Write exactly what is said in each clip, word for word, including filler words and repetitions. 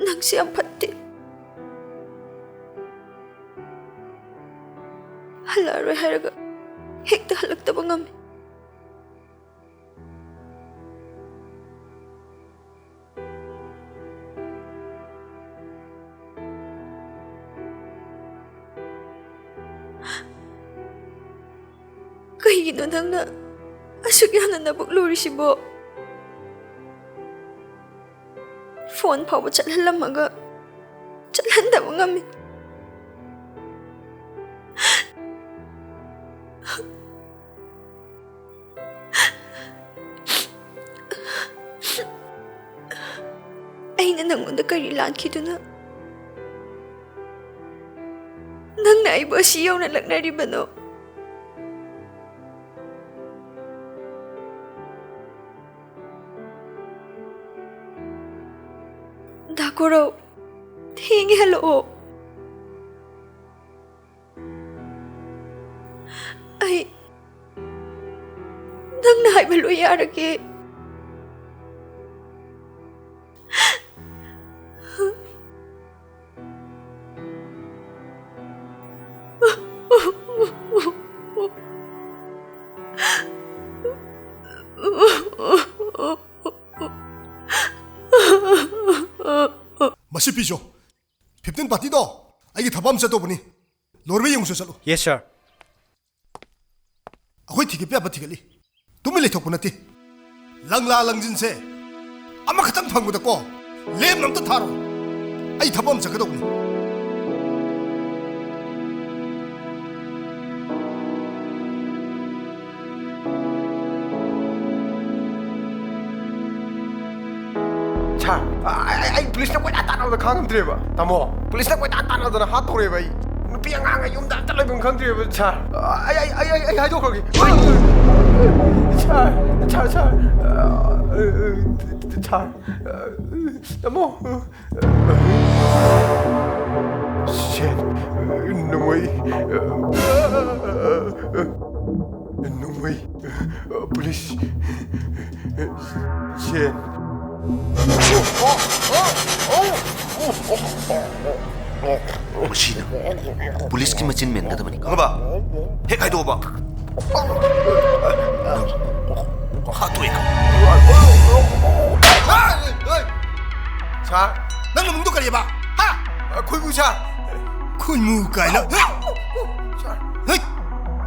ꯅꯪꯁꯦ ꯌꯥꯝ ꯐꯠꯇꯦ꯫ ꯍꯜꯂꯛꯑꯔꯣꯏ ꯍꯥꯏꯔꯒ ꯍꯦꯛꯇ ꯍꯜꯂꯛꯇꯕ ꯉꯝꯃꯤ꯫ ꯀꯩꯒꯤꯅꯣ ꯅꯪꯅ ꯑꯁꯨꯛ ꯌꯥꯝꯅ ꯅꯕꯨꯛ ꯂꯨꯔꯤꯁꯤꯕꯣ? ꯐꯣꯟ ꯐꯥꯎꯕ ꯆꯠꯍꯜꯂꯝꯃꯒ ꯆꯠꯍꯟꯗꯕ ꯉꯝꯃꯤ꯫ ꯑꯩꯅ ꯅꯪꯉꯣꯟꯗ ꯀꯔꯤ ꯂꯥꯟꯈꯤꯗꯨꯅ ꯅꯪꯅ ꯑꯩꯕꯨ ꯑꯁꯤ ꯌꯧꯅ ꯂꯛꯅꯔꯤꯕꯅꯣ? ꯗꯥ ꯀꯣꯔꯧ, ꯊꯦꯡꯉꯦ, ꯍꯜꯂꯛꯑꯣ꯫ ꯑꯩ ꯅꯪꯅ ꯍꯥꯏꯕ ꯂꯣꯏ ꯌꯥꯔꯒꯦ꯫ ꯃꯁꯤ ꯄꯤꯖꯣ꯫ ꯐꯤꯐꯇꯤꯟ ꯄꯥꯔꯇꯤꯗꯣ ꯑꯩꯒꯤ ꯊꯕꯛ ꯑꯃ ꯆꯠꯇꯧꯕꯅꯤ꯫ ꯂꯣꯏꯔꯕ ꯌꯦꯡꯉꯨꯆꯣ, ꯆꯠꯂꯨ꯫ ꯌꯦꯁ, ꯁꯥꯔ꯫ ꯑꯩꯈꯣꯏ ꯊꯤꯒꯠꯄ ꯌꯥꯕ ꯊꯤꯒꯠꯂꯤ꯫ ꯇꯨꯃꯤꯟ ꯂꯩꯊꯣꯛꯄ ꯅꯠꯇꯦ꯫ ꯂꯪꯂꯥ ꯂꯪꯖꯤꯟꯁꯦ ꯑꯃꯈꯛꯇꯪ ꯐꯪꯕꯗꯀꯣ ꯂꯦꯝꯅ ꯑꯝꯇ ꯊꯥꯔꯣꯏ꯫ ꯑꯩ ꯊꯕꯛ ꯑꯃ ꯆꯠꯀꯗꯧꯕꯅꯤ꯫ ꯁꯥꯔ, ꯑ, ꯑꯩ, ꯑꯩ, ꯑꯩ ꯄꯨꯂꯤꯁꯅ ꯀꯣꯏꯇꯥꯟ ꯇꯥꯟꯅꯕꯗ ꯈꯥꯡꯉꯝꯗ꯭ꯔꯦꯕ, ꯇꯥꯃꯣ꯫ ꯄꯨꯂꯤꯁꯅ ꯀꯣꯏꯇꯥꯟ ꯇꯥꯟꯅꯗꯅ ꯍꯥꯠꯇꯧꯔꯦꯕ ꯑꯩ꯫ ꯅꯨꯄꯤ ꯑꯉꯥꯡ ꯑꯩ ꯌꯨꯝꯗ ꯑꯝꯇ ꯂꯩꯐꯝ ꯈꯪꯗ꯭ꯔꯦꯕ, ꯁꯥꯔ꯫ ꯑ, ꯑꯩ, ꯑꯩ, ꯑꯩ, ꯑꯩ, ꯑꯩ ꯍꯥꯏꯗꯣꯛꯈ꯭ꯔꯒꯦ꯫ ꯁꯥꯔ, ꯁꯥꯔ, ꯁꯥꯔ, ꯑ, ꯑ, ꯑ, ꯁꯥꯔ, ꯑ, ꯇꯥꯃꯣ꯫ ꯁꯦꯟ, ꯅꯣꯡꯃꯩ, ꯅꯣꯡꯃꯩ, ꯄꯨꯂꯤꯁ, ꯁꯦꯟ꯫ ꯑꯣ, ꯑꯣ, ꯑꯣ, ꯑꯣ꯫ ꯃꯁꯤꯅ ꯄꯨꯂꯤꯁꯀꯤ ꯃꯆꯤꯟ ꯃꯦꯟꯒꯗꯕꯅꯤ, ꯈꯪꯉꯕ? ꯍꯦꯛ ꯍꯥꯏꯗꯣꯛꯑꯕ, ꯅꯪ ꯍꯥꯠꯇꯣꯛꯑꯦ꯫ ꯁꯥꯔ, ꯅꯪ ꯃꯃꯤꯡꯗꯣ ꯀꯔꯤꯕ? ꯍꯥ? ꯈꯣꯏꯃꯨ ꯁꯥꯔ꯫ ꯈꯣꯏꯃꯨ ꯀꯥꯏꯅ? ꯁꯥꯔ꯫ ꯍꯩ!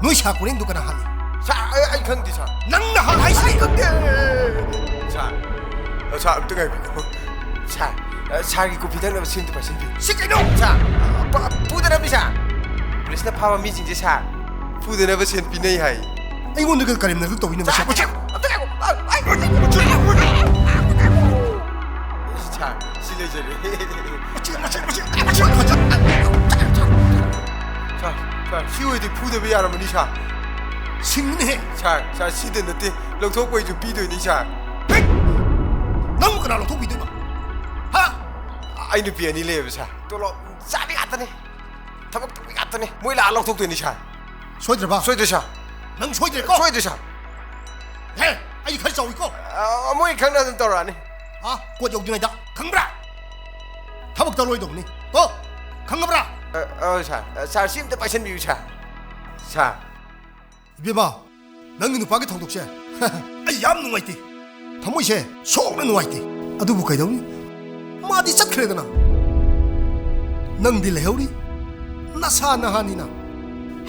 ꯅꯣꯏ ꯁꯥꯔ ꯀꯣꯔꯦꯟꯗꯨ ꯀꯅꯥ ꯍꯥꯠꯂꯤ? ꯁꯥꯔ, ꯑꯩ, ꯑꯩ ꯈꯪꯗꯦ ꯁꯥꯔ꯫ ꯅꯪꯅ ꯍꯥꯠꯂꯤ ꯍꯥꯏꯁꯤꯗꯤ? ꯑꯩ ꯈꯪꯗꯦ꯫ ꯁꯥꯔ, ꯑ, ꯁꯥꯔ, ꯑꯝꯇ ꯉꯥꯏꯕꯤꯈꯣ꯫ ꯁꯥꯔ, ꯑ, ꯁꯥꯔꯒꯤ ꯀꯣꯐꯤ ꯊꯛꯅꯕ ꯁꯤꯝꯗ ꯄꯥꯏꯁꯤꯟꯕꯤꯌꯨ꯫ ꯁꯤ ꯀꯩꯅꯣ? ꯁꯥꯔ, ꯑ, ꯄ-, ꯐꯨꯗꯅꯕꯅꯤ ꯁꯥꯔ꯫ ꯄꯨꯂꯤꯁꯅ ꯐꯥꯕ ꯃꯤꯁꯤꯡꯁꯦ ꯁꯥꯔ, ꯐꯨꯗꯅꯕ ꯁꯦꯟ ꯄꯤꯅꯩ ꯍꯥꯏ꯫ ꯑꯩꯉꯣꯟꯗꯒ ꯀꯔꯦꯝꯅꯕ ꯇꯧꯕꯤꯅꯕ ꯁꯥꯔ, ꯁꯦꯝ-, ꯑꯝꯇ ꯉꯥꯏꯈꯣ, ꯑꯝꯇ ꯉꯥꯏꯈꯣ꯫ ꯑ, ꯑ, ꯑ, ꯁꯥꯔ, ꯁꯤ ꯂꯩꯖꯔꯦ꯫ ꯃꯆꯦ, ꯃꯆꯦ, ꯃꯆꯦ, ꯃꯆꯦ, ꯃꯆꯦ꯫ ꯁꯥꯔ, ꯁꯥꯔ, ꯁꯤ ꯑꯣꯏꯗꯤ ꯐꯨꯗꯕ ꯌꯥꯔꯝꯃꯅꯤ ꯁꯥꯔ꯫ ꯁꯤꯡꯅꯤꯍꯦ꯫ ꯁꯥꯔ, ꯁꯥꯔ, ꯁꯤꯗ ꯅꯠꯇꯦ, ꯂꯧꯊꯣꯛꯄꯩꯁꯨ ꯄꯤꯗꯣꯏꯅꯤ ꯁꯥꯔ꯫ ꯍꯦ! ꯅꯪꯕꯨ ꯀꯅꯥ ꯂꯧꯊꯣꯛꯄꯤꯗꯣꯏꯕ? ꯍꯥ? ꯑꯩ ꯅꯨꯄꯤ ꯑꯅꯤ ꯂꯩꯌꯦꯕ ꯁꯥꯔ, ꯇꯣꯂꯣꯞ ꯆꯥꯕꯤ ꯉꯥꯛꯇꯅꯤ, ꯊꯕꯛ ꯇꯧꯕꯤ ꯉꯥꯛꯇꯅꯤ, ꯃꯣꯏ ꯂꯥꯛꯑ ꯂꯧꯊꯣꯛꯇꯣꯏꯅꯤ ꯁꯥꯔ꯫ ꯁꯣꯏꯗ꯭ꯔꯕ? ꯁꯣꯏꯗ꯭ꯔꯦ ꯁꯥꯔ꯫ ꯅꯪ ꯁꯣꯏꯗ꯭ꯔꯦꯀꯣ? ꯁꯣꯏꯗ꯭ꯔꯦ ꯁꯥꯔ꯫ ꯍꯦ, ꯑꯩ ꯈꯔ ꯆꯥꯎꯏꯀꯣ꯫ ꯑ, ꯃꯣꯏ ꯈꯪꯅ ꯑꯗꯨꯝ ꯇꯧꯔꯛꯑꯅꯤ꯫ ꯑ, ꯀꯣꯠ ꯌꯧꯗ꯭ꯔꯤꯉꯩꯗ ꯈꯪꯕ꯭ꯔꯥ? ꯊꯕꯛ ꯇꯧꯔꯣꯏꯗꯧꯕꯅꯤ ꯀꯣ, ꯈꯪꯉꯕ꯭ꯔꯥ? ꯑ, ꯑ, ꯁꯥꯔ, ꯑ, ꯁꯥꯔ, ꯁꯤ ꯑꯝꯇ ꯄꯥꯏꯁꯟꯕꯤꯌꯨ ꯁꯥꯔ꯫ ꯁꯥꯔ꯫ ꯏꯕꯦꯝꯃ, ꯅꯪꯒꯤ ꯅꯨꯄꯥꯒꯤ ꯊꯧꯗꯣꯛꯁꯦ ꯑꯩ ꯌꯥꯝ ꯅꯨꯡꯉꯥꯏꯇꯦ꯫ ꯊꯃꯣꯏꯁꯦ ꯁꯣꯛꯅ ꯅꯨꯡꯉꯥꯏꯇꯦ꯫ ꯑꯗꯨꯕꯨ ꯀꯩꯗꯧꯅꯤ? ꯃꯥꯗꯤ ꯆꯠꯈ꯭ꯔꯦꯗꯅ꯫ ꯅꯪꯗꯤ ꯂꯩꯍꯧꯔꯤ꯫ ꯅꯁꯥ ꯅꯍꯥꯅꯤꯅ꯫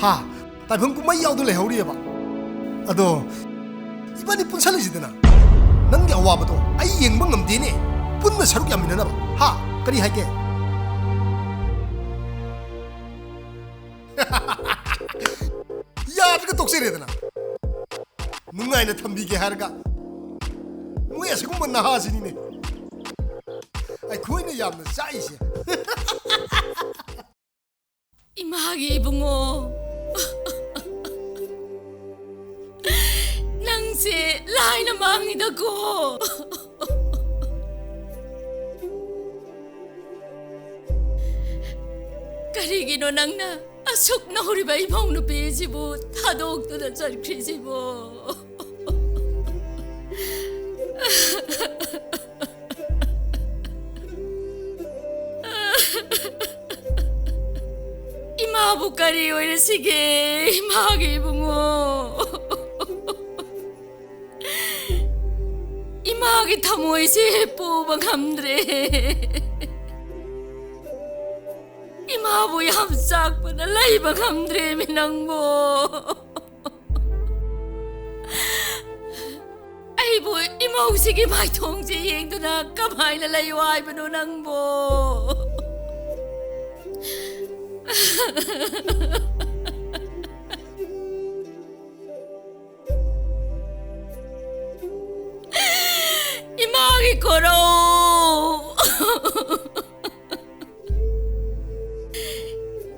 ꯍꯥ? ꯇꯥꯏꯕꯪ ꯀꯨꯝꯍꯩ ꯌꯥꯎꯗ ꯂꯩꯍꯧꯔꯤꯑꯕ꯫ ꯑꯗꯣ ꯏꯕꯥꯅꯤ ꯄꯨꯟꯁꯜꯂꯤꯁꯤꯗꯅ꯫ ꯅꯪꯒꯤ ꯑꯋꯥꯕꯗꯣ ꯑꯩ ꯌꯦꯡꯕ ꯉꯝꯗꯦꯅꯦ꯫ ꯄꯨꯟꯅ ꯁꯔꯨꯛ ꯌꯥꯃꯤꯟꯅꯅꯕ꯫ ꯍꯥ? ꯀꯔꯤ ꯍꯥꯏꯒꯦ? ꯌꯥꯗ꯭ꯔꯒ ꯇꯣꯛꯆꯔꯦꯗꯅ꯫ ꯅꯨꯡꯉꯥꯏꯅ ꯊꯝꯕꯤꯒꯦ ꯍꯥꯏꯔꯒ ꯃꯣꯏ ꯑꯁꯤꯒꯨꯝꯕ ꯅꯍꯥꯁꯤꯅꯤꯅꯦ ꯑꯩꯈꯣꯏꯅ ꯌꯥꯝꯅ ꯆꯥꯛꯏꯁꯦ꯫ ꯏꯃꯥꯒꯤ ꯏꯕꯨꯡꯉꯣ, ꯅꯪꯁꯦ ꯂꯥꯏꯅ ꯃꯥꯡꯉꯤꯗꯀꯣ꯫ ꯀꯔꯤꯒꯤꯅꯣ ꯅꯪꯅ ꯑꯁꯨꯛ ꯅꯧꯔꯤꯕ ꯏꯃꯧ ꯅꯨꯄꯤꯁꯤꯕꯨ ꯊꯥꯗꯣꯛꯇꯨꯅ ꯆꯠꯈ꯭ꯔꯤꯁꯤꯕꯣ? ꯀꯔꯤ ꯑꯣꯏꯔꯁꯤꯒꯦ ꯏꯃꯥꯒꯤ ꯏꯕꯨꯡꯉꯣ? ꯏꯃꯥꯒꯤ ꯊꯃꯣꯏꯁꯦ ꯄꯨꯕ ꯉꯝꯗ꯭ꯔꯦ꯫ ꯏꯃꯥꯕꯨ ꯌꯥꯝ ꯆꯥꯛꯄꯅ ꯂꯩꯕ ꯉꯝꯗ꯭ꯔꯦꯃꯤ ꯅꯪꯕꯨ꯫ ꯑꯩꯕꯨ ꯏꯃꯧꯁꯤꯒꯤ ꯃꯥꯏꯊꯣꯡꯁꯦ ꯌꯦꯡꯗꯨꯅ ꯀꯃꯥꯏꯅ ꯂꯩꯌꯨ ꯍꯥꯏꯕꯅꯣ ꯅꯪꯕꯨ? ꯏꯃꯥꯒꯤ ꯀꯣꯔꯧ꯫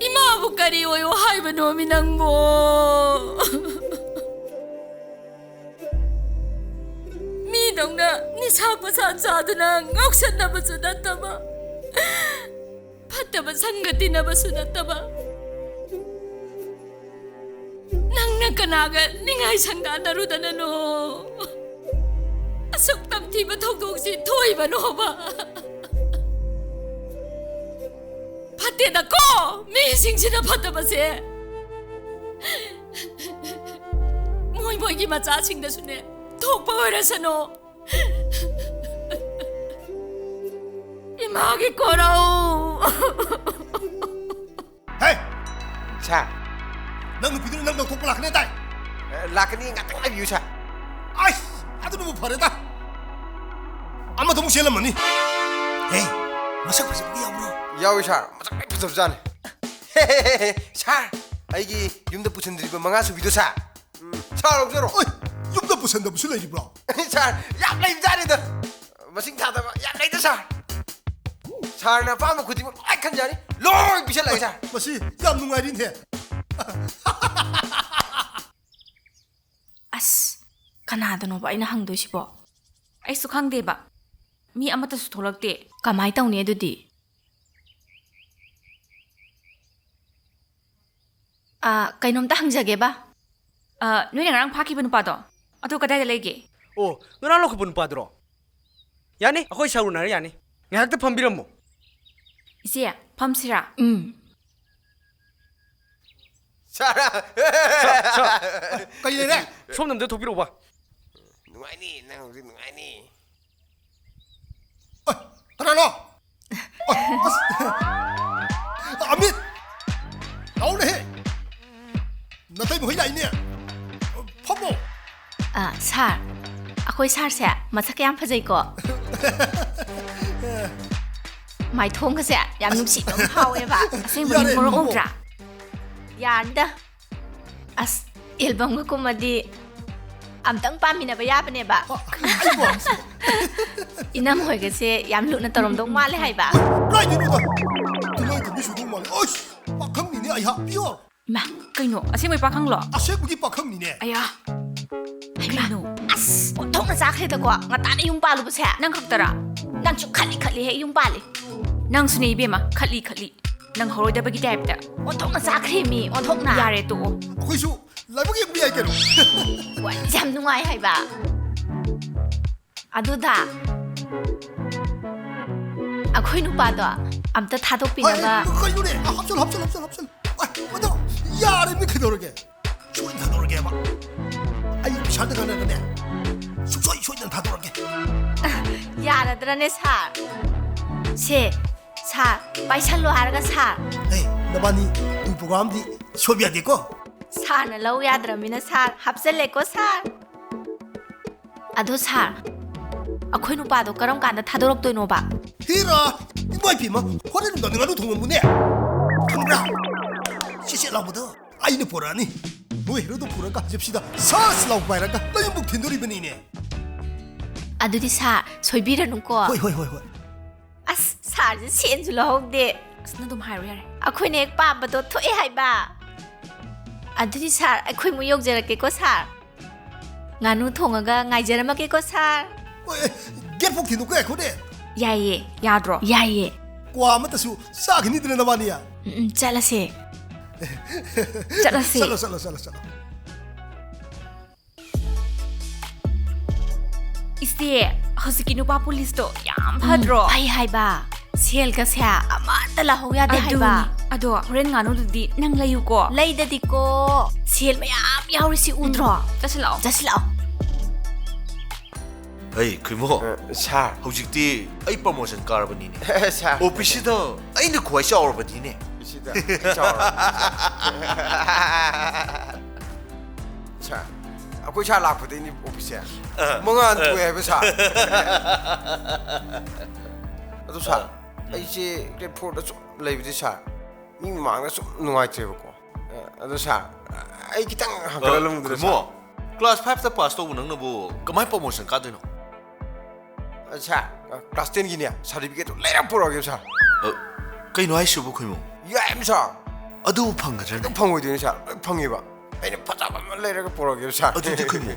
ꯏꯃꯥꯕꯨ ꯀꯔꯤ ꯑꯣꯏꯌꯣ ꯍꯥꯏꯕꯅꯣꯃꯤ ꯅꯪꯕꯣ? ꯃꯤꯗꯧꯅ ꯅꯤꯁꯥ ꯄꯁꯥ ꯆꯥꯗꯨꯅ ꯉꯥꯎꯁꯟꯅꯕꯁꯨ ꯅꯠꯇꯕ, ꯐꯠꯇꯕ ꯁꯪꯒ ꯇꯤꯟꯅꯕꯁꯨ ꯅꯠꯇꯕ, ꯅꯪꯅ ꯀꯅꯥꯒ ꯅꯤꯡꯉꯥꯏ ꯁꯪꯗꯥꯅꯔꯨꯗꯅꯅꯣ? ꯑꯁꯨꯛ ꯇꯝꯊꯤꯕ ꯊꯧꯗꯣꯛꯁꯤ ꯊꯣꯛꯏꯕꯅꯣꯕ? ꯐꯠꯇꯦꯗꯀꯣ, ꯃꯤꯁꯤꯡꯁꯤꯅ ꯐꯠꯇꯕꯁꯦ꯫ ꯃꯣꯏ ꯃꯣꯏꯒꯤ ꯃꯆꯥꯁꯤꯡꯗꯁꯨꯅꯦ ꯊꯣꯛꯄ ꯑꯣꯏꯔꯁꯅꯨ꯫ ꯏꯃꯥꯒꯤ ꯀꯣꯔꯧ꯫ ꯍꯦ! ꯁꯥꯔ꯫ ꯅꯪ ꯅꯨꯄꯤꯗꯨꯅ ꯅꯪ ꯂꯧꯊꯣꯛꯄ ꯂꯥꯛꯀꯅꯤ ꯇꯥꯏ꯫ ꯑ, ꯂꯥꯛꯀꯅꯤ, ꯉꯥꯛꯇꯪ ꯉꯥꯏꯕꯤꯌꯨ, ꯁꯥꯔ꯫ ꯑꯩꯁ! ꯑꯗꯨꯅꯕꯨ ꯐꯔꯦꯗ꯫ ꯑꯃꯗ ꯑꯃꯨꯛ ꯆꯦꯜꯂꯝꯃꯅꯤ꯫ ꯍꯦ! ꯃꯁꯛ ꯐꯖꯕꯒ ꯌꯥꯎꯕ꯭ꯔꯣ? ꯌꯥꯎꯏ, ꯁꯥꯔ꯫ ꯃꯁꯛ ꯂꯣꯏ ꯐꯖꯕꯖꯥꯠꯅꯤ꯫ ꯁꯥꯔ, ꯑꯩꯒꯤ ꯌꯨꯝꯗ ꯄꯨꯁꯤꯟꯗ꯭ꯔꯤꯕ ꯃꯉꯥ ꯁꯨꯕꯤꯗꯣ, ꯁꯥꯔ꯫ ꯎꯝ, ꯁꯥꯔ, ꯂꯧꯖꯔꯣ꯫ ꯑꯣꯏ! ꯌꯨꯝꯗ ꯄꯨꯁꯟꯗꯕꯁꯨ ꯂꯩꯔꯤꯕ꯭ꯔꯣ? ꯁꯥꯔ, ꯌꯥꯝ ꯂꯩꯕꯖꯥꯠꯅꯤꯗ꯫ ꯃꯁꯤꯡ ꯊꯥꯗꯕ ꯌꯥꯝ ꯂꯩꯗ, ꯁꯥꯔ꯫ ꯁꯥꯔꯅ ꯑꯄꯥꯝꯕ ꯈꯨꯗꯤꯡꯃꯛ ꯂꯣꯏ ꯈꯟꯖꯔꯤ꯫ ꯂꯣꯏ ꯄꯤꯁꯜꯂꯛꯑꯦ, ꯁꯥꯔ꯫ ꯃꯁꯤ ꯌꯥꯝ ꯅꯨꯡꯉꯥꯏꯔꯤꯅꯦ꯫ ꯑꯁ, ꯀꯅꯥꯗꯅꯣꯕ ꯑꯩꯅ ꯍꯪꯗꯣꯏꯁꯤꯕꯣ? ꯑꯩꯁꯨ ꯈꯪꯗꯦꯕ꯫ ꯃꯤ ꯑꯃꯠꯇꯁꯨ ꯊꯣꯛꯂꯛꯇꯦ꯫ ꯀꯃꯥꯏ ꯇꯧꯅꯤ ꯑꯗꯨꯗꯤ? ꯑ, ꯀꯩꯅꯣꯝꯇ ꯍꯪꯖꯒꯦꯕ꯫ ꯑ, ꯅꯣꯏꯅ ꯉꯔꯥꯡ ꯐꯥꯈꯤꯕ ꯅꯨꯄꯥꯗꯣ, ꯑꯗꯨ ꯀꯗꯥꯏꯗ ꯂꯩꯒꯦ? ꯑꯣ, ꯉꯔꯥꯡ ꯂꯧꯈꯠꯄ ꯅꯨꯄꯥꯗꯨꯔꯣ? ꯌꯥꯅꯤ, ꯑꯩꯈꯣꯏ ꯁꯥꯔ ꯎꯅꯔ ꯌꯥꯅꯤ꯫ ꯉꯥꯏꯍꯥꯛꯇ ꯐꯝꯕꯤꯔꯝꯃꯣ꯫ ꯏꯆꯦ, ꯐꯝꯁꯤꯔꯥ? ꯎꯝ꯫ ꯁꯥꯔ, ꯁꯥꯔ, ꯀꯔꯤ ꯂꯩꯔꯦ? ꯁꯣꯝꯗ ꯑꯝꯇ ꯊꯣꯛꯄꯤꯔꯛꯎꯕ꯫ ꯅꯨꯡꯉꯥꯏꯅꯤ, ꯅꯪ ꯍꯧꯖꯤꯛ ꯅꯨꯡꯉꯥꯏꯅꯤ꯫ ꯑꯣꯏ, ꯀꯅꯥꯅꯣ? ꯑꯣꯏ, ꯑꯁ! ꯑꯃꯤꯠ! ꯂꯥꯎꯅꯦꯍꯦ! ꯅꯇꯩꯃ ꯍꯣꯏ ꯂꯥꯛꯏꯅꯦ꯫ ꯐꯝꯃꯣ꯫ ꯑ, ꯁꯥꯔ, ꯑꯩꯈꯣꯏ ꯁꯥꯔꯁꯦ ꯃꯁꯛ ꯌꯥꯝ ꯐꯖꯩꯀꯣ꯫ ꯃꯥꯏꯊꯣꯡꯒꯁꯦ ꯌꯥꯝ ꯅꯨꯡꯁꯤꯕ ꯑꯃ ꯐꯥꯎꯋꯦꯕ꯫ ꯑꯁꯦꯡꯕꯒꯤ ꯌꯥꯔꯦ, ꯃꯣꯔꯣꯛ ꯂꯨꯀꯣ꯫ ꯎꯗ꯭ꯔꯥ? ꯌꯥꯔꯅꯤꯗ꯫ ꯑꯁ, ꯑꯦꯜꯕꯝꯒ ꯀꯨꯝꯃꯗꯤ ꯑꯝꯇꯪ ꯄꯥꯃꯤꯟꯅꯕ ꯌꯥꯕꯅꯦꯕ꯫ ꯑ, ꯑꯩꯕꯣ? ꯏꯅꯝ ꯍꯣꯏꯒꯁꯦ ꯌꯥꯝ ꯂꯨꯅ ꯇꯧꯔꯝꯗꯧ ꯃꯥꯜꯂꯦ ꯍꯥꯏꯕ꯫ ꯀꯥꯏꯗꯩꯅꯣꯗ? ꯇꯤꯜꯍꯧ ꯊꯨꯝꯕꯤ ꯁꯨꯗꯧ ꯃꯥꯜꯂꯦ꯫ ꯑꯁ! ꯄꯥꯈꯪꯅꯤꯅꯦ ꯑꯩꯍꯥꯛ, pure꯫ ꯏꯃꯥ, ꯀꯩꯅꯣ? ꯑꯁꯦꯡꯕꯩ ꯄꯥꯈꯪꯂꯣ? ꯑꯁꯦꯡꯕꯒꯤ ꯄꯥꯈꯪꯅꯤꯅꯦ꯫ ꯑꯌꯥ꯫ ꯀꯩꯅꯣ? ꯑꯁ, ꯑꯣꯟꯊꯣꯛꯅ ꯆꯥꯈ꯭ꯔꯦꯗꯀꯣ, ꯉꯟꯇꯥꯅ ꯌꯨꯝ ꯄꯥꯜꯂꯨꯕꯁꯦ꯫ ꯅꯪ ꯈꯛꯇꯔꯥ? ꯅꯪꯁꯨ ꯈꯠꯂꯤ ꯈꯠꯂꯤ ꯍꯦꯛ ꯌꯨꯝ ꯄꯥꯜꯂꯤ꯫ ꯅꯪꯁꯨꯅꯦ ꯏꯕꯦꯝꯃ, ꯈꯠꯂꯤ ꯈꯠꯂꯤ꯫ ꯅꯪ ꯍꯧꯔꯣꯏꯗꯕꯒꯤ ꯇꯥꯏꯞꯇ꯫ ꯑꯣꯟꯊꯣꯛꯅ ꯆꯥꯈ꯭ꯔꯦ ꯃꯤ, ꯑꯣꯟꯊꯣꯛꯅ꯫ ꯌꯥꯔꯦ, ꯇꯣꯛꯑꯣ꯫ ꯑꯩꯈꯣꯏꯁꯨ ꯂꯥꯏꯕꯛ ꯌꯦꯡꯕ ꯌꯥꯏ ꯀꯩꯅꯣ꯫ ꯋꯥꯔꯤꯁꯦ ꯌꯥꯝ ꯅꯨꯡꯉꯥꯏ ꯍꯥꯏꯕ꯫ ꯑꯗꯨꯗ ꯑꯩꯈꯣꯏ ꯅꯨꯄꯥꯗꯣ ꯑꯝꯇ ꯊꯥꯗꯣꯛꯄꯤꯅꯕ꯫ ꯑꯩ, ꯀꯩꯅꯣꯅꯦ? ꯍꯥꯞꯆꯜꯂꯨ, ꯍꯥꯞꯆꯜꯂꯨ, ꯍꯥꯞꯆꯜꯂꯨ, ꯍꯥꯞꯆꯜꯂꯨ꯫ ꯑꯩ, ꯃꯗꯨ ꯌꯥꯔꯦ, ꯃꯤ ꯀꯩꯗꯧꯔꯒꯦ? ꯁꯣꯏꯗꯅ ꯊꯥꯗꯣꯔꯛꯀꯦꯕ꯫ ꯑꯩ ꯄꯩꯁꯥꯗ ꯀꯥꯟꯅꯔꯒꯅꯦ, ꯁꯨꯡꯁꯣꯏ ꯁꯣꯏꯗꯅ ꯊꯥꯗꯣꯔꯛꯀꯦ꯫ ꯌꯥꯔꯗ꯭ꯔꯅꯦ ꯁꯥꯔ? ꯁꯦ, ꯁꯥꯔ, ꯄꯥꯏꯁꯜꯂꯣ ꯍꯥꯏꯔꯒ ꯁꯥꯔ꯫ ꯑꯦ, ꯅꯕꯥꯅꯤ ꯇꯨ ꯄ꯭ꯔꯣꯒꯥꯝꯗꯤ ꯁꯣꯏꯕ ꯌꯥꯗꯦꯀꯣ꯫ ꯁꯥꯔꯅ ꯂꯧ ꯌꯥꯗ꯭ꯔꯃꯤꯅ ꯁꯥꯔ, ꯍꯥꯞꯆꯜꯂꯦꯀꯣ ꯁꯥꯔ꯫ ꯑꯗꯣ ꯁꯥꯔ, ꯑꯩꯈꯣꯏ ꯅꯨꯄꯥꯗꯣ ꯀꯔꯝ ꯀꯥꯟꯗ ꯊꯥꯗꯣꯔꯛꯇꯣꯏꯅꯣꯕ? ꯍꯤꯔꯥ, ꯏꯃꯥ ꯏꯄꯦꯝꯃ, ꯍꯣꯔꯦꯟ ꯅꯨꯡꯗꯥꯡꯗ ꯉꯥꯅꯨ ꯊꯣꯡꯉꯝꯃꯨꯅꯦ꯫ ꯈꯪꯕ꯭ꯔꯥ? ꯆꯦꯠ ꯆꯦꯠ ꯂꯥꯎꯕꯗꯣ ꯑꯩꯅ ꯄꯣꯔꯛꯑꯅꯤ꯫ ꯅꯣꯏ ꯍꯦꯔꯣꯗꯣ ꯄꯨꯔꯒ ꯖꯤꯞꯁꯤꯗ ꯁꯥꯁ ꯂꯥꯎ ꯄꯥꯏꯔꯒ ꯅꯌꯨꯝꯕꯨꯛ ꯊꯤꯟꯗꯣꯔꯤꯕꯅꯤꯅꯦ꯫ ꯑꯗꯨꯗꯤ ꯁꯥꯔ, ꯁꯣꯏꯕꯤꯔꯅꯨꯀꯣ꯫ ꯍꯣꯏ, ꯍꯣꯏ, ꯍꯣꯏ, ꯍꯣꯏ꯫ ꯑꯁ, ꯁꯥꯔꯁꯦ ꯁꯦꯟꯁꯨ ꯂꯧꯍꯧꯗꯦ꯫ ꯑꯁ, ꯅꯪ ꯑꯗꯨꯝ ꯍꯥꯏꯔꯣ ꯌꯥꯔꯦ꯫ ꯑꯩꯈꯣꯏꯅ ꯍꯦꯛ ꯄꯥꯝꯕꯗꯣ ꯊꯣꯛꯑꯦ ꯍꯥꯏꯕ꯫ ꯑꯗꯨꯗꯤ ꯁꯥꯔ, ꯑꯩꯈꯣꯏ ꯑꯃꯨꯛ ꯌꯧꯖꯔꯛꯀꯦꯀꯣ ꯁꯥꯔ꯫ ꯉꯥꯅꯨ ꯊꯣꯡꯉꯒ ꯉꯥꯏꯖꯔꯝꯃꯒꯦꯀꯣ ꯁꯥꯔ꯫ ꯍꯣꯏ, ꯑꯦ, ꯒꯦꯠ ꯐꯥꯎ ꯊꯤꯟꯗꯣꯛꯄ ꯌꯥꯏꯈꯣꯅꯦ꯫ ꯌꯥꯏꯌꯦ, ꯌꯥꯗ꯭ꯔꯣ? ꯌꯥꯏꯌꯦ꯫ ꯀ꯭ꯋꯥ ꯑꯃꯠꯇꯁꯨ ꯆꯥꯈꯤꯅꯤꯗꯅ ꯅꯕꯥꯅꯤ꯫ ꯎꯝ, ꯎꯝ, ꯆꯠꯂꯁꯦ꯫ ꯆꯠꯂꯁꯦ꯫ ꯆꯠꯂꯣ, ꯆꯠꯂꯣ, ꯆꯠꯂꯣ, ꯆꯠꯂꯣ꯫ ꯏꯆꯦ, ꯍꯧꯖꯤꯛꯀꯤ ꯅꯨꯄꯥ ꯄꯨꯂꯤꯁꯇꯣ ꯌꯥꯝ ꯐꯗ꯭ꯔꯣ? ꯎꯝ, ꯐꯩ ꯍꯥꯏꯕ꯫ ꯁꯦꯜꯒꯁꯦ ꯑꯃꯠꯇ ꯂꯧꯍꯧ ꯌꯥꯗꯦ ꯍꯥꯏꯕ꯫ ꯑꯗꯨꯅꯤ꯫ ꯑꯗꯣ ꯍꯣꯔꯦꯟ ꯉꯥꯅꯨꯗꯨꯗꯤ ꯅꯪ ꯂꯩꯌꯨꯀꯣ꯫ ꯂꯩꯗꯗꯤꯀꯣ꯫ ꯁꯦꯜ ꯃꯌꯥꯝ ꯌꯥꯎꯔꯤꯁꯤ ꯎꯗ꯭ꯔꯣ? ꯆꯠꯁꯤꯜꯂꯛꯑꯣ꯫ ꯆꯠꯁꯤꯜꯂꯛꯑꯣ꯫ ꯍꯩ, ꯈꯨꯏꯃꯣ꯫ ꯑ, ꯁꯥꯔ꯫ ꯍꯧꯖꯤꯛꯇꯤ ꯑꯩ promotion ꯀꯥꯔꯕꯅꯤꯅꯦ꯫ ꯁꯥꯔ꯫ ꯑꯣꯐꯤꯁꯁꯤꯗ ꯑꯩꯅ ꯈ꯭ꯋꯥꯏ ꯆꯥꯎꯔꯕꯅꯤꯅꯦ꯫ ꯑꯣꯐꯤꯁꯁꯤꯗ ꯑꯩ ꯆꯥꯎꯔꯕꯅꯤ, ꯁꯥꯔ꯫ ꯁꯥꯔ, ꯑꯩꯈꯣꯏ ꯁꯥꯔ ꯂꯥꯛꯄꯗꯩꯅꯤ ꯑꯣꯐꯤꯁꯁꯦ ꯑ, ꯃꯉꯥꯜ ꯑ꯫ ꯊꯣꯛꯑꯦ ꯍꯥꯏꯕ, ꯁꯥꯔ꯫ ꯑꯗꯣ, ꯁꯥꯔ, ꯑ꯫ ꯑꯩꯁꯦ grade fourꯗ ꯁꯨꯝ ꯂꯩꯕꯗꯤ, ꯁꯥꯔ, ꯃꯤ ꯃꯃꯥꯡꯗ ꯁꯨꯝ ꯅꯨꯡꯉꯥꯏꯇ꯭ꯔꯦꯕꯀꯣ꯫ ꯑ, ꯑꯗꯣ, ꯁꯥꯔ, ꯑꯩ ꯈꯤꯇꯪ ꯍꯪꯒꯠꯍꯜꯂꯝꯃꯨꯗꯅ, ꯑ, ꯈꯨꯏꯃꯣ, ꯁꯥꯔ꯫ Class fiveꯇ pass ꯇꯧꯕ ꯅꯪꯅꯕꯨ ꯀꯃꯥꯏ promotion ꯀꯥꯗꯣꯏꯅꯣ? ꯑ, ꯁꯥꯔ, ꯑ, class tenꯒꯤꯅꯦ certificateꯇꯣ ꯂꯩꯔ ꯄꯨꯔꯛꯑꯒꯦ, ꯁꯥꯔ꯫ ꯑ, ꯀꯩꯅꯣ ꯍꯥꯏꯁꯤꯕꯨ, ꯈꯨꯏꯃꯣ? ꯌꯥꯏꯃꯤ, ꯁꯥꯔ꯫ ꯑꯗꯨꯕꯨ ꯐꯪꯒꯗ꯭ꯔꯅꯦ? ꯑꯗꯨꯝ ꯐꯪꯉꯣꯏꯗꯣꯏꯅꯤ, ꯁꯥꯔ꯫ ꯂꯣꯏ ꯐꯪꯉꯦꯕ꯫ ꯑꯩꯅ ꯐꯖꯕ ꯑꯃ ꯂꯩꯔꯒ ꯄꯨꯔꯛꯑꯒꯦ, ꯁꯥꯔ꯫ ꯑꯗꯨꯗꯤ, ꯈꯨꯏꯃꯣ,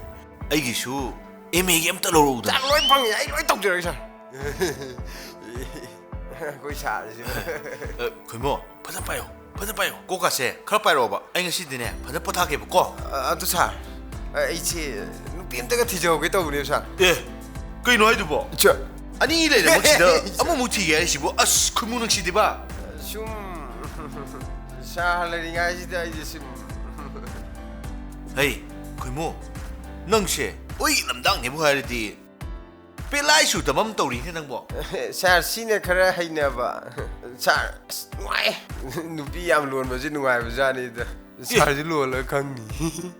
ꯑꯩꯒꯤꯁꯨ MAꯒꯤ ꯑꯝꯇ ꯂꯧꯔꯛꯎꯗꯅ꯫ ꯁꯥꯔ, ꯂꯣꯏ ꯐꯪꯉꯦ꯫ ꯑꯩ ꯂꯣꯏ ꯇꯧꯖꯔꯒꯦ, ꯁꯥꯔ꯫ ꯑꯩꯈꯣꯏ ꯁꯥꯔꯁꯤꯅ꯫ ꯑ, ꯈꯨꯏꯃꯣ, ꯐꯖꯅ ꯄꯥꯏꯌꯣ, ꯐꯖꯅ ꯄꯥꯏꯌꯣ꯫ ꯀꯣꯛꯀꯥꯁꯦ ꯈꯔ ꯄꯥꯏꯔꯛꯑꯣꯕ꯫ ꯑꯩ ꯉꯁꯤꯗꯤꯅꯦ, ꯐꯖꯅ ꯄꯣꯊꯥꯒꯦꯕꯀꯣ꯫ ꯑ, ꯑꯗꯨ ꯁꯥꯔ, ꯑ, ꯑꯩꯁꯦ ꯅꯨꯄꯤ ꯑꯝꯇꯒ ꯊꯤꯖꯍꯧꯒꯦ ꯇꯧꯕꯅꯦꯕ, ꯁꯥꯔ꯫ ꯑꯦ, ꯀꯩꯅꯣ ꯍꯥꯏꯗꯨꯕꯣ? ꯆ- ꯑꯅꯤ ꯂꯩꯔꯃꯛꯁꯤꯗ ꯑꯃꯃꯨꯛ ꯊꯤꯒꯦ ꯍꯥꯏꯁꯤꯕꯨ? ꯑꯁ, ꯈꯨꯏꯃꯨ ꯅꯨꯡꯁꯤꯗꯦꯕ꯫ ꯁꯨꯝ ꯁꯥꯔ ꯂꯩꯔꯤꯉꯥꯏꯁꯤꯗ ꯑꯩꯁꯦ ꯁꯨꯝ꯫ ꯍꯩ, ꯈꯨꯏꯃꯨ, ꯅꯪꯁꯦ ꯑꯣꯏ ꯂꯝꯗꯥꯡꯅꯦꯕꯨ ꯍꯥꯏꯔꯗꯤ ꯄꯦꯂꯥꯏ ꯁꯨꯗꯕ ꯑꯃ ꯇꯧꯔꯤꯅꯦ ꯅꯪꯕꯣ꯫ ꯁꯥꯔ, ꯁꯤꯅ ꯈꯔ ꯍꯩꯅꯕ꯫ ꯁꯥꯔ, ꯑꯁ, ꯅꯨꯡꯉꯥꯏ꯫ ꯅꯨꯄꯤ ꯌꯥꯝ ꯂꯣꯟꯕꯁꯦ ꯅꯨꯡꯉꯥꯏꯕꯖꯥꯠꯅꯤꯗ꯫ ꯁꯥꯔꯁꯨ ꯂꯣꯜꯂꯒ ꯈꯪꯅꯤ꯫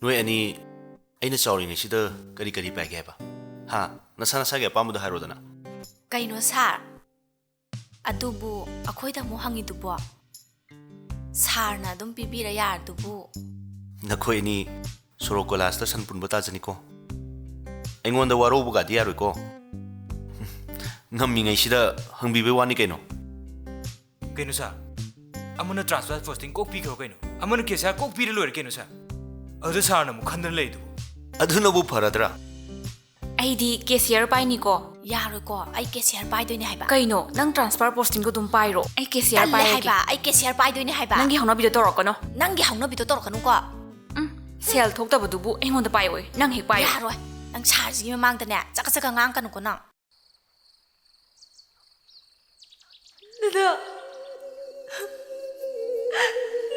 ꯅꯣꯏ ꯑꯅꯤ ꯑꯩꯅ ꯆꯥꯎꯔꯤꯉꯩꯁꯤꯗ ꯀꯔꯤ ꯀꯔꯤ ꯄꯥꯏꯒꯦ ꯍꯥꯏꯕ? ꯍꯥ? ꯅꯁꯥ ꯅꯁꯥꯒꯤ ꯑꯄꯥꯝꯕꯗꯣ ꯍꯥꯏꯔꯣꯗꯅ꯫ ꯀꯩꯅꯣ ꯁꯥꯔ? ꯑꯗꯨꯕꯨ ꯑꯩꯈꯣꯏꯗ ꯑꯃꯨꯛ ꯍꯪꯉꯤꯗꯨꯕꯣ? ꯁꯥꯔꯅ ꯑꯗꯨꯝ ꯄꯤꯕꯤꯔ ꯌꯥꯔꯗꯨꯕꯨ꯫ ꯅꯈꯣꯏ ꯑꯅꯤ ꯁꯣꯔꯣꯛ ꯀꯣꯏꯂꯥꯁꯇ ꯁꯟ ꯄꯨꯟꯕ ꯇꯥꯖꯅꯤꯀꯣ꯫ ꯑꯩꯉꯣꯟꯗ ꯋꯥꯔꯧꯕꯒꯗꯤ ꯌꯥꯔꯣꯏꯀꯣ꯫ ꯉꯝꯃꯤꯉꯩꯁꯤꯗ ꯍꯪꯕꯤꯕꯩ ꯋꯥꯅꯤ ꯀꯩꯅꯣ꯫ ꯀꯩꯅꯣ ꯁꯥꯔ? ꯑꯃꯅ transfer posting ꯀꯣꯛ ꯄꯤꯈ꯭ꯔꯣ ꯀꯩꯅꯣ, ꯑꯃꯅ ꯀꯦꯁꯤꯌꯥꯔ ꯀꯣꯛ ꯄꯤꯔ ꯂꯣꯏꯔꯦ ꯀꯩꯅꯣ ꯁꯥꯔ꯫ ꯑꯗꯨꯗ ꯁꯥꯔꯅ ꯑꯃꯨꯛ ꯈꯟꯗꯅ ꯂꯩꯗꯨꯕꯨ꯫ ꯑꯗꯨꯅꯕꯨ ꯐꯔꯗ꯭ꯔꯥ? ꯑꯩꯗꯤ ꯀꯦꯁꯤꯌꯔ ꯄꯥꯏꯅꯤꯀꯣ꯫ ꯌꯥꯔꯣꯏꯀꯣ, ꯑꯩ ꯀꯦꯁꯤꯌꯔ ꯄꯥꯏꯗꯣꯏꯅꯦ ꯍꯥꯏꯕ꯫ ꯀꯩꯅꯣ, ꯅꯪ transfer posting ꯗꯣ ꯑꯗꯨꯝ ꯄꯥꯏꯔꯣ? ꯑꯩ ꯀꯦꯁꯤꯌꯔ ꯇꯜꯂꯦ ꯄꯥꯏꯔꯒꯦ꯫ ꯍꯥꯏꯕ, ꯑꯩ ꯀꯦꯁꯤꯌꯔ ꯄꯥꯏꯗꯣꯏꯅꯦ ꯍꯥꯏꯕ꯫ ꯅꯪꯒꯤ ꯍꯧꯅꯕꯤꯗꯣ ꯇꯧꯔꯛꯀꯅꯣ꯫ ꯅꯪꯒꯤ ꯍꯧꯅꯕꯤꯗꯣ ꯇꯧꯔꯛꯀꯅꯨꯀꯣ꯫ ꯎꯝ, ꯁꯦꯜ ꯊꯣꯛꯇꯕꯗꯨꯕꯨ ꯑꯩꯉꯣꯟꯗ ꯄꯥꯏꯌꯣꯌꯦ꯫ ꯅꯪ ꯍꯦꯛ ꯄꯥꯏꯌꯣ꯫ ꯌꯥꯔꯣꯏ, ꯅꯪ ꯁꯥꯔꯁꯤꯒꯤ ꯃꯃꯥꯡꯗꯅꯦ ꯆꯀ ꯆꯀ ꯉꯥꯡꯀꯅꯨꯀꯣ ꯅꯪ꯫ ꯑꯗꯣ,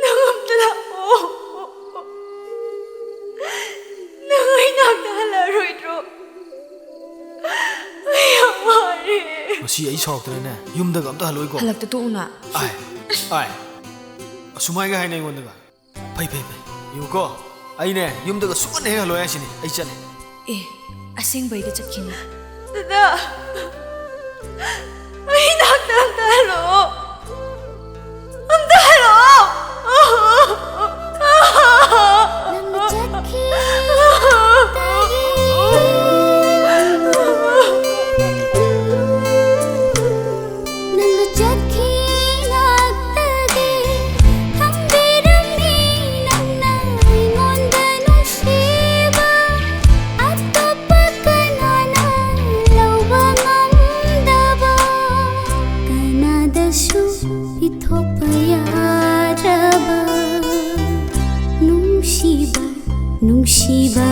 ꯅꯪ ꯑꯝꯇ ꯂꯥꯛꯑꯣ꯫ ꯅꯪ ꯑꯩ ꯅꯥꯛꯇ ꯍꯜꯂꯛꯑꯔꯣꯏꯗ꯭ꯔꯣ? ꯑꯩ ꯌꯥꯝ ꯋꯥꯔꯦ꯫ ꯉꯁꯤ ꯑꯩ ꯁꯥꯎꯔꯛꯇꯅꯅꯦ, ꯌꯨꯝꯗꯒ ꯑꯝꯇ ꯍꯜꯂꯣꯏꯀꯣ꯫ ꯍꯜꯂꯛꯇ ꯇꯣꯛꯎꯅ꯫ ꯑꯥꯏ, ꯑꯥꯏ꯫ ꯑꯁꯨꯃꯥꯏꯒ ꯍꯥꯏꯅ ꯑꯩꯉꯣꯟꯗꯒ꯫ ꯐꯩ, ꯐꯩ, ꯐꯩ꯫ ꯌꯦꯡꯉꯨꯀꯣ, ꯑꯩꯅꯦ ꯌꯨꯝꯗꯒ ꯁꯨꯛꯍꯟ ꯍꯦꯛ ꯍꯜꯂꯣꯏ ꯍꯥꯏꯁꯤꯅꯤ꯫ ꯑꯩ ꯆꯠꯂꯦ꯫ ꯑꯦ, ꯑꯁꯦꯡꯕꯩꯒ ꯆꯠꯈꯤꯅ? ꯗꯗꯥ, ꯑꯩ ꯅꯥꯛꯇ ꯑꯝꯇ ꯍꯜꯂꯛꯑꯣ꯫ ꯑꯝꯇ ꯍꯜꯂꯛꯑꯣ꯫ ꯅꯪꯅ ꯆꯠꯈꯤꯕꯗꯒꯤ ꯅꯪꯅ ꯆꯠꯈꯤ ꯉꯥꯛꯇꯗꯤ ꯊꯝꯕꯤꯔꯝꯃꯤ ꯅꯪꯅ ꯑꯩꯉꯣꯟꯗ ꯅꯨꯡꯁꯤꯕ꯫ ꯑꯇꯣꯞꯄ ꯀꯅꯥꯅ ꯂꯧꯕ ꯉꯝꯗꯕ, ꯀꯅꯥꯗꯁꯨ ꯄꯤꯊꯣꯛꯄ ꯌꯥꯗ꯭ꯔꯕ ꯅꯨꯡꯁꯤꯕ, ꯅꯨꯡꯁꯤꯕ꯫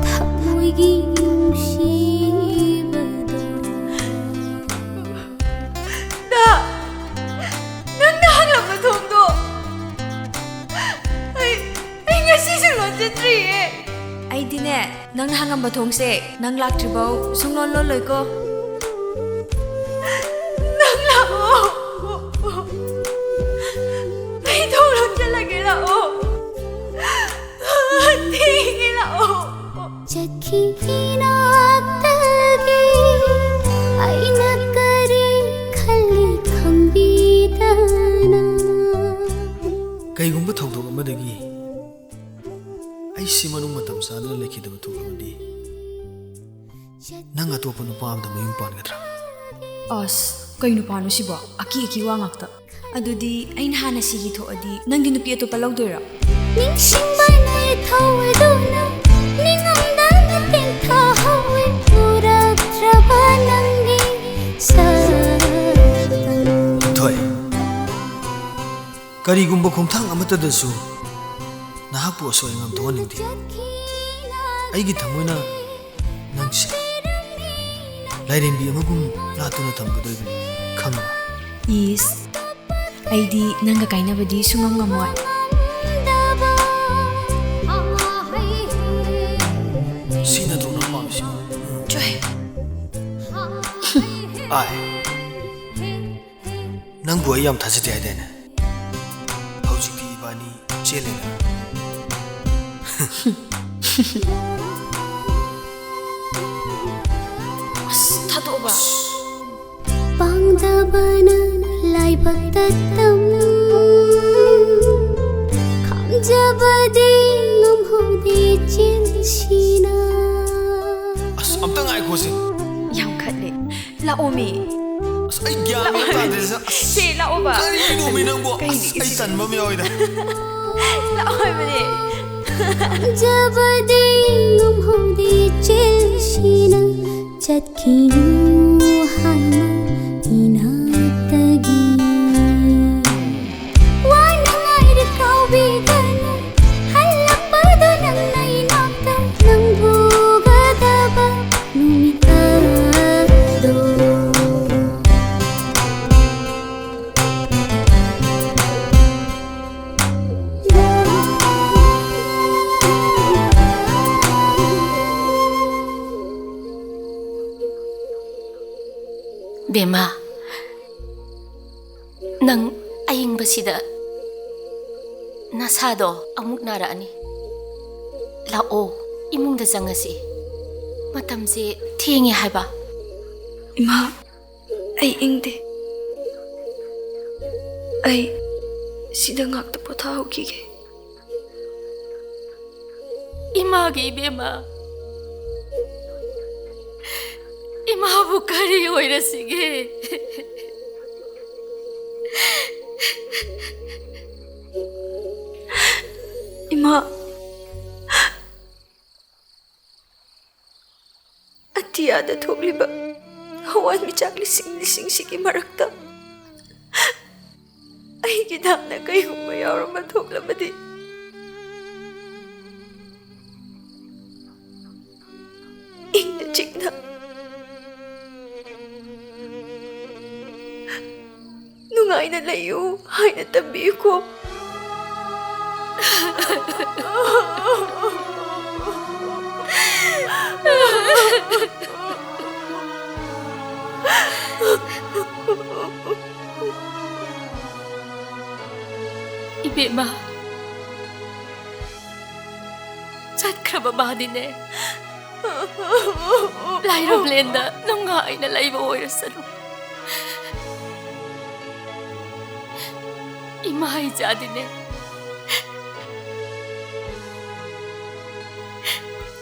ꯊꯃꯣꯏꯒꯤ ꯅꯨꯡꯁꯤꯕꯗꯣ꯫ ꯗꯥ, ꯅꯪꯅ ꯍꯥꯡꯂꯝꯕ ꯊꯣꯡꯗꯣ ꯑꯩ, ꯑꯩ ꯉꯁꯤꯁꯨ ꯂꯣꯟꯖꯤꯟꯗ꯭ꯔꯤꯌꯦ꯫ ꯑꯩꯗꯤꯅꯦ, ꯅꯪꯅ ꯍꯥꯡꯉꯝꯕ ꯊꯣꯡꯁꯦ ꯅꯪ ꯂꯥꯛꯇ꯭ꯔꯤꯐꯥꯎ ꯁꯨꯡꯂꯣꯟ ꯂꯣꯜꯂꯣꯏꯀꯣ꯫ ꯅꯪ ꯂꯥꯛꯑꯣ꯫ ꯑꯩ ꯊꯣꯡ ꯂꯣꯟꯖꯜꯂꯒꯦ, ꯂꯥꯛꯑꯣ꯫ ꯊꯦꯡꯉꯦ, ꯂꯥꯛꯑꯣ꯫ ꯆꯠꯈꯤ ꯏꯅꯥꯛꯇꯒꯤ ꯑꯩꯅ ꯀꯔꯤ ꯈꯜꯂꯤ ꯈꯪꯕꯤꯗꯅ꯫ ꯀꯩꯒꯨꯝꯕ ꯊꯧꯗꯣꯛ ꯑꯃꯗꯒꯤ ꯑꯩꯁꯤ ꯃꯅꯨꯡ ꯃꯇꯝ ꯆꯥꯗꯅ ꯂꯩꯈꯤꯗꯕ ꯊꯣꯛꯂꯕꯗꯤ, ꯅꯪ ꯑꯇꯣꯞꯄ ꯅꯨꯄꯥ ꯑꯃꯗ ꯃꯌꯨꯝ ꯄꯥꯟꯒꯗ꯭ꯔꯥ? ꯑꯁ, ꯀꯩ ꯅꯨꯄꯥꯅꯣ ꯁꯤꯕꯣ? ꯑꯀꯤ ꯑꯀꯤ ꯋꯥ ꯉꯥꯛꯇ꯫ ꯑꯗꯨꯗꯤ ꯑꯩꯅ ꯍꯥꯟꯅ ꯁꯤꯈꯤ ꯊꯣꯛꯑꯗꯤ ꯅꯪꯗꯤ ꯅꯨꯄꯤ ꯑꯇꯣꯞꯄ ꯂꯧꯗꯣꯏꯔꯣ? ꯅꯤꯡꯁꯤꯡꯕꯅ ꯏꯊꯧ ꯑꯗꯨꯅ ꯅꯤꯡꯉꯝꯗꯅ ꯇꯦꯟꯊꯍꯧꯏ꯫ ꯎꯔꯛꯇ꯭ꯔꯕ ꯅꯪꯒꯤ ꯁꯛꯇꯝ꯫ ꯊꯣꯏ, ꯀꯔꯤꯒꯨꯝꯕ ꯈꯣꯡꯊꯥꯡ ꯑꯃꯠꯇꯗꯁꯨ ꯅꯍꯥꯛꯄꯨ ꯑꯁꯣꯏ ꯑꯉꯥꯝ ꯊꯣꯛꯍꯟꯅꯤꯡꯗꯦ꯫ ꯑꯩꯒꯤ ꯊꯃꯣꯏꯅ ꯅꯪꯁꯦ ꯂꯥꯏꯔꯦꯝꯕꯤ ꯑꯃꯒꯨꯝ ꯂꯥꯠꯇꯨꯅ ꯊꯝꯒꯗꯣꯏꯕꯅꯤ, ꯈꯪꯕ꯭ꯔꯥ? ꯏꯁ, ꯑꯩꯗꯤ ꯅꯪꯒ ꯀꯥꯏꯅꯕꯗꯤ ꯁꯨꯡꯉꯝ ꯉꯝꯃꯣꯏ꯫ ꯁꯤ ꯅꯠꯇ꯭ꯔꯣ ꯅꯪ ꯄꯥꯝꯃꯤꯁꯤ? ꯆꯣꯍꯦ꯫ ꯑꯥꯏ, ꯅꯪꯕꯨ ꯑꯩ ꯌꯥꯝ ꯊꯥꯖꯗꯦ ꯍꯥꯏꯗꯥꯏꯅꯦ? ꯍꯧꯖꯤꯛꯇꯤ ꯏꯕꯥꯅꯤ ꯆꯦꯜꯂꯦꯅ꯫ ꯑꯁ, ꯊꯥꯗꯣꯛꯑꯣꯕ꯫ ꯄꯥꯡꯗꯕꯅ ꯂꯥꯏꯕꯛꯇ ꯇꯝ, ꯈꯥꯝꯖꯕꯗꯤ ꯉꯝꯍꯧꯗꯦ ꯆꯤꯟꯁꯤꯅ꯫ ꯑꯁ, ꯑꯝꯇ ꯉꯥꯏꯈꯣꯁꯦ꯫ ꯌꯥꯝ ꯈꯠꯂꯦ꯫ ꯂꯥꯛꯑꯣꯃꯤ꯫ ꯑꯁ, ꯑꯩ ꯒ꯭ꯌꯥꯟ ꯃꯦꯟ ꯇꯥꯗ꯭ꯔꯦꯗ꯫ ꯑꯁ, ꯁꯦ, ꯂꯥꯛꯑꯣꯕ꯫ ꯀꯔꯤꯅꯣꯃꯤ ꯅꯪꯕꯣ? ꯀꯩꯅꯣ ꯑꯁ, ꯑꯩ ꯁꯤꯗꯤ? ꯇꯟꯕ ꯑꯃ ꯌꯥꯎꯋꯤꯗ꯫ ꯂꯥꯛꯑꯣ ꯍꯥꯏꯕꯅꯦ꯫ ꯈꯥꯝꯖꯕꯗꯤ ꯉꯝꯍꯧꯗꯦ ꯆꯤꯟꯁꯤꯅ, ꯆꯠꯈꯤꯅꯨ ꯍꯥꯏꯅ ꯏꯅꯥꯛꯇꯒꯤ꯫ ꯋꯥꯅ ꯉꯥꯏꯔ ꯀꯥꯎꯕꯤꯒꯅꯨ, ꯍꯜꯂꯛꯄꯗ ꯅꯪꯅ ꯏꯅꯥꯛꯇ, ꯅꯪ ꯎꯒꯗꯕ ꯅꯨꯃꯤꯠꯇꯗꯣ꯫ ꯕꯦꯝꯃ, ꯅꯪ ꯑꯏꯪꯕꯁꯤꯗ ꯅꯁꯥꯗꯣ ꯑꯃꯨꯛ ꯅꯥꯔꯛꯑꯅꯤ꯫ ꯂꯥꯛꯑꯣ, ꯏꯃꯨꯡꯗ ꯆꯪꯉꯁꯤ꯫ ꯃꯇꯝꯁꯦ ꯊꯦꯡꯉꯦ ꯍꯥꯏꯕ꯫ ꯏꯃꯥ, ꯑꯩ ꯏꯪꯗꯦ꯫ ꯑꯩ ꯁꯤꯗ ꯉꯥꯛꯇ ꯄꯣꯊꯥꯍꯧꯈꯤꯒꯦ꯫ ꯏꯃꯥꯒꯤ ꯏꯕꯦꯝꯃ, ꯏꯃꯥꯕꯨ ꯀꯔꯤ ꯑꯣꯏꯔꯁꯤꯒꯦ? ꯏꯃꯥ, ꯑꯇꯤꯌꯥꯗ ꯊꯣꯛꯂꯤꯕ ꯍꯋꯥꯟꯃꯤꯆꯥꯛ ꯂꯤꯁꯤꯡ ꯂꯤꯁꯤꯡꯁꯤꯒꯤ ꯃꯔꯛꯇ ꯑꯩꯒꯤ ꯗꯥꯝꯅ ꯀꯩꯒꯨꯝꯕ ꯌꯥꯎꯔꯝꯕ ꯊꯣꯛꯂꯕꯗꯤ, ꯏꯪ ꯆꯤꯛꯅ ꯅꯨꯡꯉꯥꯏꯅ ꯂꯩꯌꯨ ꯍꯥꯏꯅ ꯇꯝꯕꯤꯌꯨꯀꯣ꯫ ꯏꯕꯦꯝꯃ, ꯆꯠꯈ꯭ꯔꯕ ꯃꯥꯗꯤꯅꯦ, ꯂꯥꯏꯔꯝꯂꯦꯟꯗ ꯅꯨꯡꯉꯥꯏꯅ ꯂꯩꯕ ꯑꯣꯏꯔꯁꯅꯨ꯫ ꯏꯃꯥ ꯏꯆꯥꯗꯤꯅꯦ,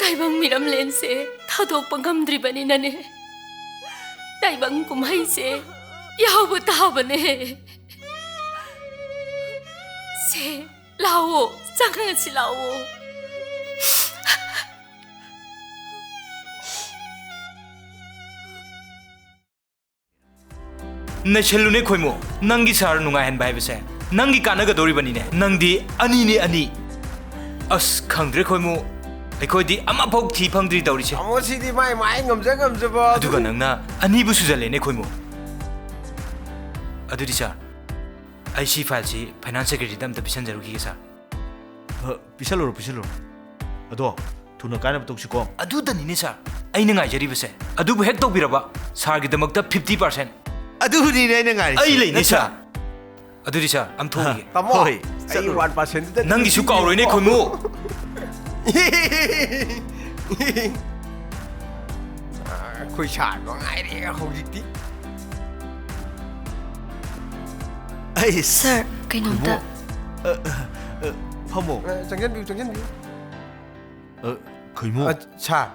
ꯇꯥꯏꯕꯪ ꯃꯤꯔꯝꯂꯦꯟꯁꯦ ꯊꯥꯗꯣꯛꯄ ꯉꯝꯗ꯭ꯔꯤꯕꯅꯤꯅꯅꯦ, ꯇꯥꯏꯕꯪ ꯀꯨꯝꯍꯩꯁꯦ ꯌꯥꯎꯕ ꯇꯥꯕꯅꯦ꯫ ꯁꯦ, ꯂꯥꯛꯑꯣ, ꯆꯪꯉꯁꯤ ꯂꯥꯛꯑꯣ꯫ ꯅꯩꯁꯜꯂꯨꯅꯦ ꯈꯣꯏꯃꯨ, ꯅꯪꯒꯤ ꯁꯥꯔ ꯅꯨꯡꯉꯥꯏꯍꯟꯕ ꯍꯥꯏꯕꯁꯦ ꯅꯪꯒꯤ ꯀꯥꯟꯅꯒꯗꯧꯔꯤꯕꯅꯤꯅꯦ꯫ ꯅꯪꯗꯤ ꯑꯅꯤꯅꯦ, ꯑꯅꯤ꯫ ꯑꯁ, ꯈꯪꯗ꯭ꯔꯦ ꯈꯣꯏꯃꯨ, ꯑꯩꯈꯣꯏꯗꯤ ꯑꯃꯐꯥꯎ ꯊꯤ ꯐꯪꯗ꯭ꯔꯤ ꯇꯧꯔꯤꯁꯦ꯫ ꯇꯥꯃꯣ, ꯁꯤꯗꯤ ꯃꯥꯏ ꯃꯥꯏ ꯉꯝꯖ ꯉꯝꯖꯕ ꯑꯗꯨꯒ ꯑꯗꯨ꯫ ꯅꯪꯅ ꯑꯅꯤꯕꯨ ꯁꯨꯖꯜꯂꯦꯅꯦ ꯈꯣꯏꯃꯨ꯫ ꯑꯗꯨꯗꯤ ꯁꯥꯔ, ꯑꯩ ꯁꯤ ꯐꯥꯏꯜꯁꯤ ꯐꯥꯏꯅꯥꯟꯁ ꯁꯦꯀ꯭ꯔꯦꯇꯔꯤꯗ ꯑꯝꯇ ꯄꯤꯁꯟꯖꯔꯨꯈꯤꯒꯦ ꯁꯥꯔ꯫ ꯑ, ꯄꯤꯁꯜꯂꯨꯔꯣ, ꯄꯤꯁꯜꯂꯨꯔꯣ꯫ ꯑꯗꯣ ꯊꯨꯅ ꯀꯥꯏꯅꯕ ꯇꯧꯁꯤꯀꯣ꯫ ꯑꯗꯨꯗꯅꯤꯅꯦ ꯁꯥꯔ ꯑꯩꯅ ꯉꯥꯏꯖꯔꯤꯕꯁꯦ꯫ ꯑꯗꯨꯕꯨ ꯍꯦꯛ ꯇꯧꯕꯤꯔꯕ ꯁꯥꯔꯒꯤꯗꯃꯛꯇ fifty percent꯫ ꯑꯗꯨꯅꯤꯅꯦ ꯑꯩꯅ ꯉꯥꯏꯔꯤꯁꯦ, ꯑꯩ ꯂꯩꯅꯦ ꯅꯠꯇ꯭ꯔꯥ? ꯁꯥꯔ꯫ ꯑꯗꯨꯗꯤ ꯁꯥꯔ, ꯑꯝ ꯊꯣꯛꯎꯈꯤꯒꯦ꯫ ꯇꯥꯃꯣ, ꯍꯣꯏ, ꯑꯩ ꯆꯠꯂꯨꯔꯣ꯫ One percent ꯗꯨꯗ ꯅꯪꯒꯤꯁꯨ ꯀꯥꯎꯔꯣꯏꯅꯦ, ꯈꯣꯏꯃꯨ꯫ ꯑꯩꯈꯣꯏ ꯁꯥꯔ ꯅꯨꯡꯉꯥꯏꯔꯦ ꯍꯧꯖꯤꯛꯇꯤ꯫ ꯑꯩ ꯁꯥꯔ, ꯀꯩꯅꯣꯝꯇ꯫ ꯈꯣꯏꯃꯨ꯫ ꯑ, ꯑ, ꯑ, ꯐꯝꯃꯣ꯫ ꯑ, ꯆꯪꯁꯤꯟꯕꯤꯌꯨ, ꯆꯪꯁꯤꯟꯕꯤꯌꯨ꯫ ꯑ, ꯈꯣꯏꯃꯨ꯫ ꯑ, ꯁꯥꯔ꯫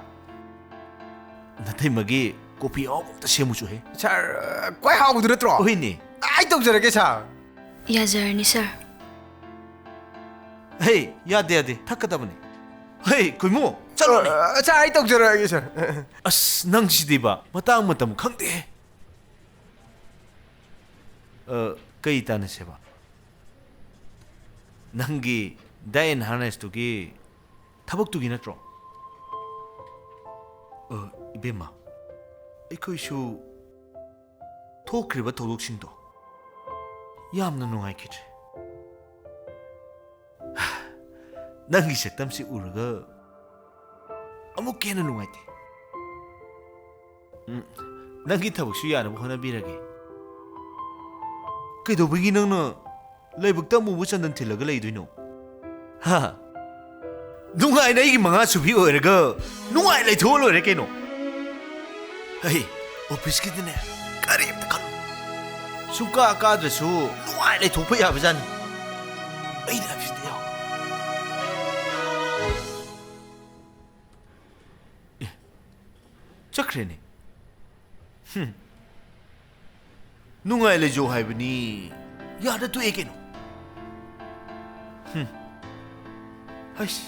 ꯅꯇꯩꯃꯒꯤ ꯀꯣꯐꯤ ꯑꯍꯥꯎꯕ ꯑꯝꯇ ꯁꯦꯝꯃꯨꯆꯣꯍꯦ꯫ ꯁꯥꯔ, ꯈ꯭ꯋꯥꯏ ꯍꯥꯎꯕꯗꯨ ꯅꯠꯇ꯭ꯔꯣ? ꯍꯣꯏꯅꯦ꯫ ꯑꯩ ꯇꯧꯖꯔꯒꯦ, ꯁꯥꯔ꯫ ꯌꯥꯖꯔꯅꯤ, ꯁꯥꯔ꯫ ꯍꯦ, ꯌꯥꯗꯦ, ꯌꯥꯗꯦ꯫ ꯊꯛꯀꯗꯕꯅꯤ꯫ ꯍꯦ, ꯈꯣꯏꯃꯨ, ꯆꯠꯂꯣꯅꯦ꯫ ꯑ, ꯁꯥꯔ, ꯑꯩ ꯇꯧꯖꯔꯒꯦ, ꯁꯥꯔ꯫ ꯑꯁ, ꯅꯪꯁꯤꯗꯤꯕ, ꯃꯇꯥꯡ ꯃꯇꯝ ꯈꯪꯗꯦꯍꯦ꯫ ꯑ, ꯀꯩ ꯇꯥꯟꯅꯁꯦꯕ? ꯅꯪꯒꯤ diet and harness ꯇꯨꯒꯤ ꯊꯕꯛꯇꯨꯒꯤ ꯅꯠꯇ꯭ꯔꯣ? ꯑ, ꯏꯕꯦꯝꯃ, ꯑꯩꯈꯣꯏꯁꯨ ꯊꯣꯛꯈ꯭ꯔꯤꯕ ꯊꯧꯗꯣꯛꯁꯤꯡꯗꯣ ꯌꯥꯝꯅ ꯅꯨꯡꯉꯥꯏꯈꯤꯗ꯭ꯔꯦ꯫ ꯅꯪꯒꯤ ꯁꯛꯇꯝꯁꯤ ꯎꯔꯒ ꯑꯃꯨꯛꯀ ꯍꯦꯟꯅ ꯅꯨꯡꯉꯥꯏꯇꯦ꯫ ꯎꯝ, ꯅꯪꯒꯤ ꯊꯕꯛꯁꯨ ꯌꯥꯅꯕ ꯍꯣꯠꯅꯕꯤꯔꯒꯦ꯫ ꯀꯩꯗꯧꯕꯒꯤ ꯅꯪꯅ ꯂꯥꯏꯕꯛꯇ ꯑꯃꯨꯕ ꯆꯟꯗꯟ ꯊꯤꯜꯂꯒ ꯂꯩꯗꯣꯏꯅꯣ? ꯍꯥ? ꯅꯨꯡꯉꯥꯏꯅ ꯑꯩꯒꯤ ꯃꯉꯥ ꯁꯨꯕꯤ ꯑꯣꯏꯔꯒ ꯅꯨꯡꯉꯥꯏ ꯂꯩꯊꯣꯛꯑ ꯂꯣꯏꯔꯦ ꯀꯩꯅꯣ꯫ ꯑꯩ ꯑꯣꯐꯤꯁꯀꯤꯗꯤꯅꯦ ꯀꯔꯤꯝꯇ ꯈꯜꯂꯨ꯫ ꯁꯨꯡꯀꯥ ꯀꯥꯗ꯭ꯔꯁꯨ ꯅꯨꯡꯉꯥꯏ ꯂꯩꯊꯣꯛꯄ ꯌꯥꯕꯖꯥꯠꯅꯤ꯫ ꯑꯩꯅ ꯍꯥꯏꯕꯁꯤꯗꯤ ꯌꯥꯎ꯫ ꯑꯦ, ꯆꯠꯈ꯭ꯔꯦꯅꯦ꯫ ꯍꯨꯝ꯫ ꯅꯨꯡꯉꯥꯏ ꯂꯩꯖꯧ ꯍꯥꯏꯕꯅꯤ꯫ ꯌꯥꯗ ꯇꯣꯛꯑꯦ ꯀꯩꯅꯣ꯫ ꯍꯨꯝ꯫ ꯍꯩꯁ꯫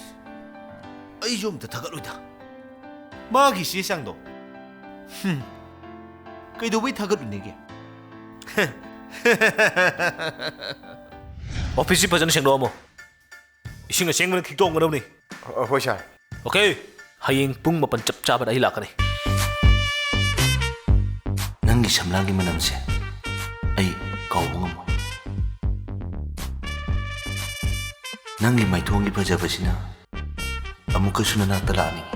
ꯑꯩꯁꯨ ꯑꯝꯇ ꯊꯥꯒꯠꯂꯣꯏꯗ꯫ ꯃꯥꯒꯤ ꯆꯦ ꯆꯥꯡꯗꯣ꯫ ꯍꯨꯝ꯫ ꯀꯩꯗꯧꯕꯩ ꯊꯥꯒꯠꯂꯨꯅꯦꯒꯦ? ꯑꯣꯐꯤꯁꯁꯤ ꯐꯖꯅ ꯁꯦꯡꯗꯣꯛꯑꯝꯃꯣ꯫ ꯏꯁꯤꯡ ꯑꯁꯦꯡꯕꯅ ꯈꯤꯛꯇꯣꯛꯑꯝꯒꯗꯕꯅꯤ꯫ ꯑ, ꯍꯣꯏ, ꯁꯥꯔ꯫ ꯑꯣꯀꯦ꯫ ꯍꯌꯦꯡ ꯄꯨꯡ ꯃꯥꯄꯟ ꯆꯞ ꯆꯥꯕꯗ ꯑꯩ ꯂꯥꯛꯀꯅꯤ꯫ ꯅꯪꯒꯤ ꯁꯝꯂꯥꯡꯒꯤ ꯃꯅꯝꯁꯦ ꯑꯩ ꯀꯥꯎꯕ ꯉꯝꯃꯣꯏ꯫ ꯅꯪꯒꯤ ꯃꯥꯏꯊꯣꯡꯒꯤ ꯐꯖꯕꯁꯤꯅ ꯑꯃꯨꯛꯀꯁꯨ ꯅꯅꯥꯛꯇ ꯂꯥꯛꯅꯤꯡꯉꯤ꯫